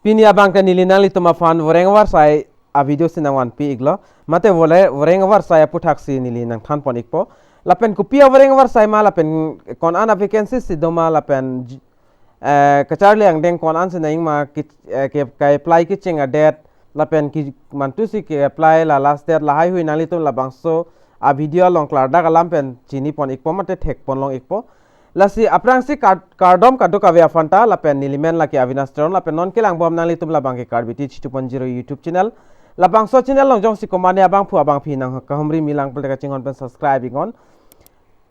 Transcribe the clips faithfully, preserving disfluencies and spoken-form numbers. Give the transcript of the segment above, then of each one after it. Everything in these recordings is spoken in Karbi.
Pini abang ke neli nanglitum aphan voreng avarsai a-video si nangvanpi iklo. Mate vole voreng avarsai aputhaksi neli nangthanpon ikpo. Lapen kopi avoreng avarsai ma lapen ko-an a-vacancy si doma lapen j-, eh, kacharli angdeng ko-an si nangji ma ki, eh, ke, ke-apply kecheng a-date lapen ki mantu si ke-apply la last date lahai hui nanglitum labangso a-video along klardak alam pen chinipon ikpo mate thekponlong ikpo. Lasi aphrangsi kar-, kardom kadokave aphanta lapen neli men lake Avinash Teron lapen non kelangbom nanglitum labang ke Karbi Teach two point zero YouTube channel. Labangso channel along jongsi komane abangphu abangphi nangkahumri milang pulote kachinghon pen subscribe iknon.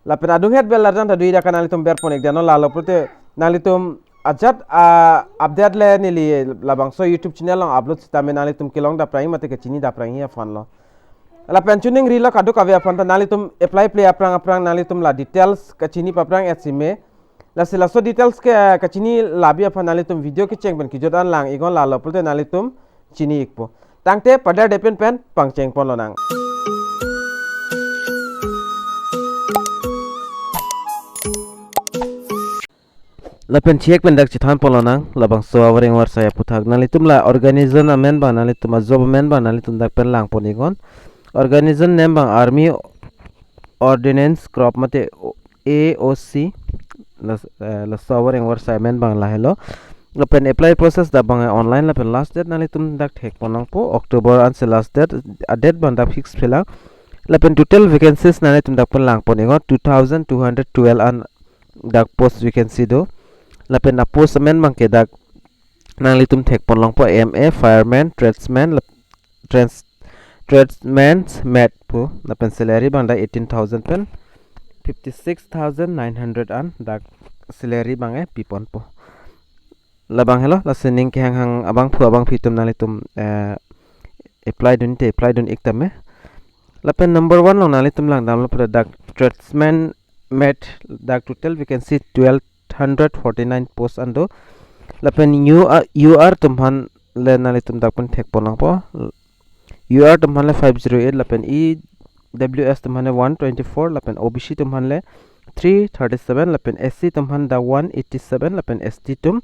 Lapen adunghet bell arjan ta duida ka nanglitum berpon ikdano lalo pulote nanglitum ajat a-update le neli labangso YouTube channel along upload sitame nanglitum kelongdapprang mate kachinidapprang aphanlo. Lapen chuning rilo kadokave aphanta nanglitum apply ple aphrang aphrang nanglitum la details kachini paphrang et sime. Lasi laso details ke kachini labi aphan nanglitum video kecheng pen kejut an lang iknon lalo pulote nanglitum chini ikpo. Tangte padar depen pen pangchengponlonang. Lapen chek pen dak chethanponlonang, labangso avoreng avarsai aputhak. Nanglitum la organization amen bang, nanglitum a-job amen bang, nanglitum dak pen langpon iknon. Organization name bang Army Ordnance Corps mate A O C. Las-, eh, laso avoreng avarsai amen bang lahelo. Lapen apply process dak bang online lapen last date nanglitum dak thekponlongpo, October ansi last date, a-date bang dak fix philang. Lapen total vacancies nanglitum dak pen langpon iknon, two thousand two hundred twelve an dak post vacancy do. Lapen a-post amen bang ke dak nanglitum thekponlongpo M A, fireman, tradesman, lap-, trans-, tradesman's mate pu. Lapen salary bang dak eighteen thousand pen fifty-six thousand nine hundred an dak salary bang e piponpo. Labang helo, lasi ning kehanghang abangphu abangphi atum nanglitum, eh, apply dun te apply dun ik tame. Lapen number one along nanglitum langdamlo pulote dak tradesman mate dak total vacancy twelve hundred forty-nine post an do. Lapen U R, U R atum aphan le nanglitum dak pen thekponlongpo. U R atum aphan le five zero eight lapen E W S atum aphan le one twenty-four lapen O B C atum aphan le three thirty-seven lapen S C atum aphan dak one eighty-seven lapen S T atum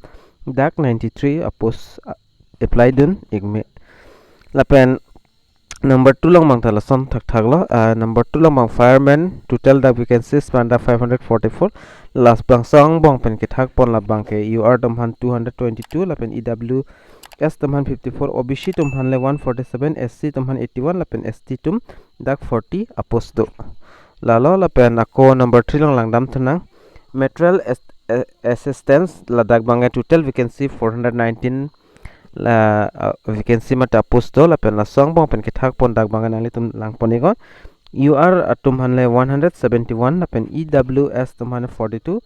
dak ninety-three a-post, ah, apply dun ikme. Lapen number two along bang ta lason thakthaklo. Ah, number two along bang fireman, total dak vacancies bang dak five hundred forty-four. Labangso angbong pen kethakpon labang ke U R atum aphan two hundred twenty-two lapen E W S atum aphan fifty-four, O B C atum aphan le one forty-seven, S C atum aphan eighty-one lapen S T atum dak forty a-post do. Lalo lapen ako number three along langdamthunang. Material as-, a-, assistance, ladak bang e total vacancy four hundred nineteen, la, ah, vacancy mate a-post do, lapen laso angbong pen kethakpon dak bang e nanglitum langpon iknon. U R atum aphan le one hundred seventy-one lapen E W S atum aphan le forty-two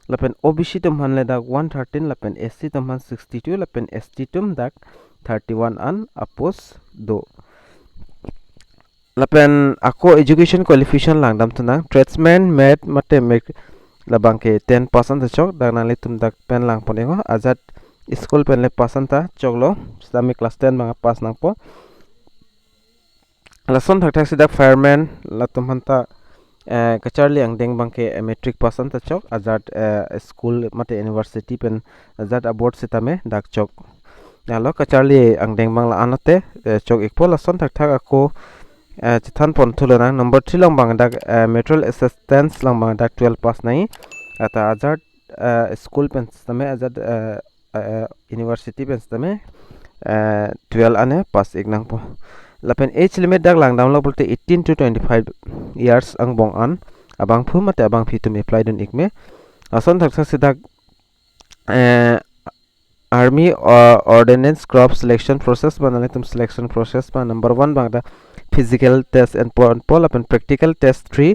lapen O B C atum aphan le dak one thirteen lapen S C atum aphan sixty-two lapen S T atum dak thirty-one an a-post do. Lapen ako education qualification langdamthunang, tradesman mate mate mek labang ke ten pass an ta chok, dak nanglitum dak pen langpon iknon, ajat school pen le pass an ta choklo, sitame class ten bang pass nangpo. Lason thakthaksi dak fireman latum aphan ta, eh, kacharli angdeng bang ke, eh, matric pass an ta chok, ajat, eh, school mate university pen ajat a-board sitame dak chok. Lalo kacharli angdeng bang la-an lote, eh, chok ikpo. Lason thakthak ako, eh, chethanponthulonang. Number three along bang dak, eh, material assistance along bang dak twelve pass nangji. Ata ajat, eh, school pen sitame ajat, eh, eh, university pen sitame, eh, twelve an e pass ik nangpo. Lapen age limit dak langdamlo pulote eighteen to twenty-five years angbong an abangphu mate abangphi atum apply dun ikme. Lason thakthaksi dak, eh, Army, uh, Ordnance Corps selection process bang nanglitum selection process bang number one bang dak physical test enponpo lapen practical test three,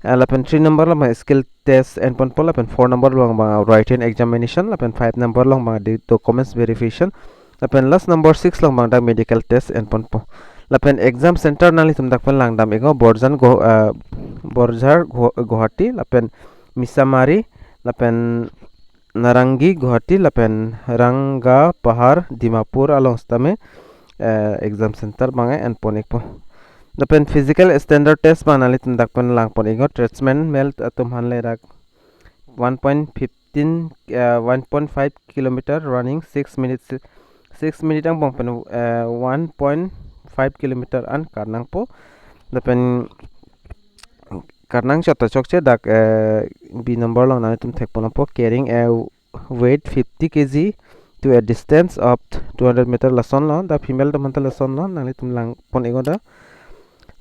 uh, lapen three number along bang skill test enponpo lapen four number along bang written examination lapen five number along bang the documents verification lapen last number six along bang dak medical test enponpo. Lapen exam center nanglitum dak pen langdam iknon, Borjan Go-, uh, Borjan Go-, Guwahati lapen Mishamari lapen Narangi Guwahati lapen Rangapahar Dimapur along sitame, eh, exam center bang e enpon ikpo. Lapen physical standard test bang nanglitum dak pen langpon iknon, tradesman male atum aphan le dak one point fifteen, eh, one point five kilometer running six minutes six minute angbong pen, eh, one point five kilometer an karnangpo. Lapen karnang chot ta chokche dak, eh, B number along nanglitum thekponpo, carrying a weight fifty K G to a distance of two hundred meter, lasonlo, dak female atum aphan ta lasonlo, nanglitum langpon iknon dak.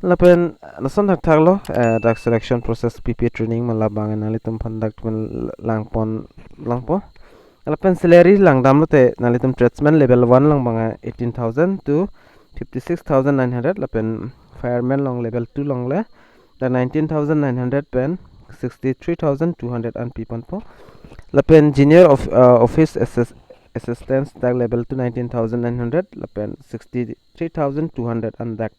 Lapen lason thakthaklo, eh, dak selection process, P P training ma labang nanglitum aphan dak pen langpon langpo. Lapen salary langdamlote nanglitum tradesman level one along abang eighteen thousand to fifty-six thousand nine hundred, lapen fireman along level two along le dak nineteen thousand nine hundred pen sixty-three thousand two hundred an piponpo. Lapen junior of, uh, office assist-, assistance dak level two nineteen thousand nine hundred, lapen sixty-three thousand two hundred an dak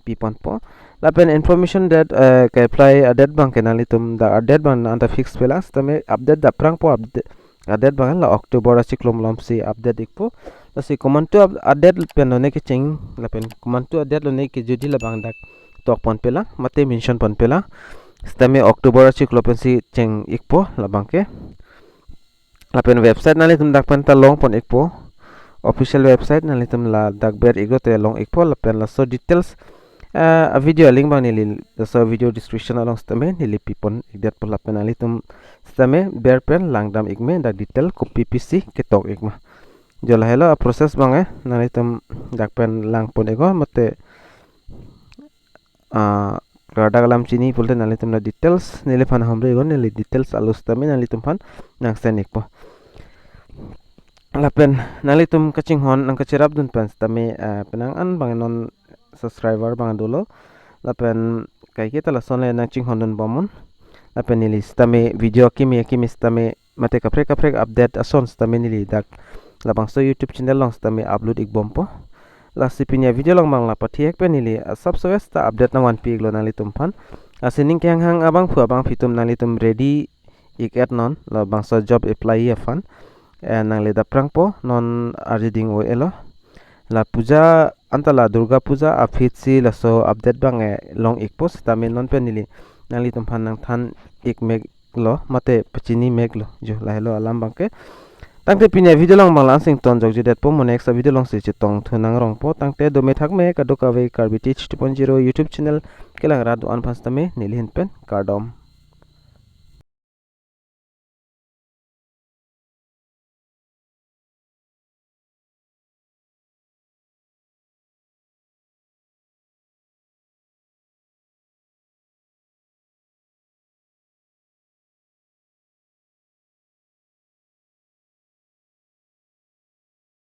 piponpo. Lapen information date, eh, ke-apply a-date abang ke nanglitum dak a-date abang anta fix pelang, sitame update daprangpo, update a-date abang la October achiklo malomsi update ikpo. Lasi komantu up-, a-date pen lone kecheng, lapen komantu a-date lone kejut di labang dak tokpon pelang, mate mention pon pelang. Sitame October achiklo pensi cheng ikpo labang ke. Lapen website nanglitum dak pen ta longpon ikpo. Official website nanglitum ladak ber iklote long ikpo, lapen laso details, eh, a-video a-link abang neli laso video description along sitame neli pipon ikdetpo, lapen nanglitum sitame ber pen langdam ikme dak detail kopi pisi ketok ikma. Jo lahelo a-process abang, eh, nanglitum dak pen langpon iknon mate, ah, kardak alam chini pulote nanglitum la details neliphan humri iknon, neli details alu sitame nanglitum aphan nang send ikpo. Lapen nanglitum kachinghon nangkacherapdun pen sitame, ah, penang an abang non subscriber abang dolo. Lapen kaike ta lason le nangchinghondun bomnon. Lapen neli sitame video akimi akimi sitame mate kaprek kaprek update ason sitame neli dak labangso YouTube channel along sitame upload ikbompo. Lasi pini a-video along abang la pathihek pen neli asap sowes ta update nangvanpi iklo nanglitum aphan. Lasi ning kehanghang abangphu abangphi atum nanglitum ready ik-etnon labangso job apply aphan. Eh, nangle daprangpo, non arjiding o-elo. La puja anta la Durga Puja aphi si laso update abang, eh, long ikpo, sitame non pen neli nanglitum aphan nangthan ik meklo mate pachini meklo, jo lahelo alam abang ke. Tangte pini a-video along abang la-an si ingtonjok judetpo, mo next a-video alongsi chetongthu nangrongpo. Tangte dome thakme kadokave Karbi Teach two point zero YouTube channel kelang rat do-an aphan sitame neli ahin pen kardom.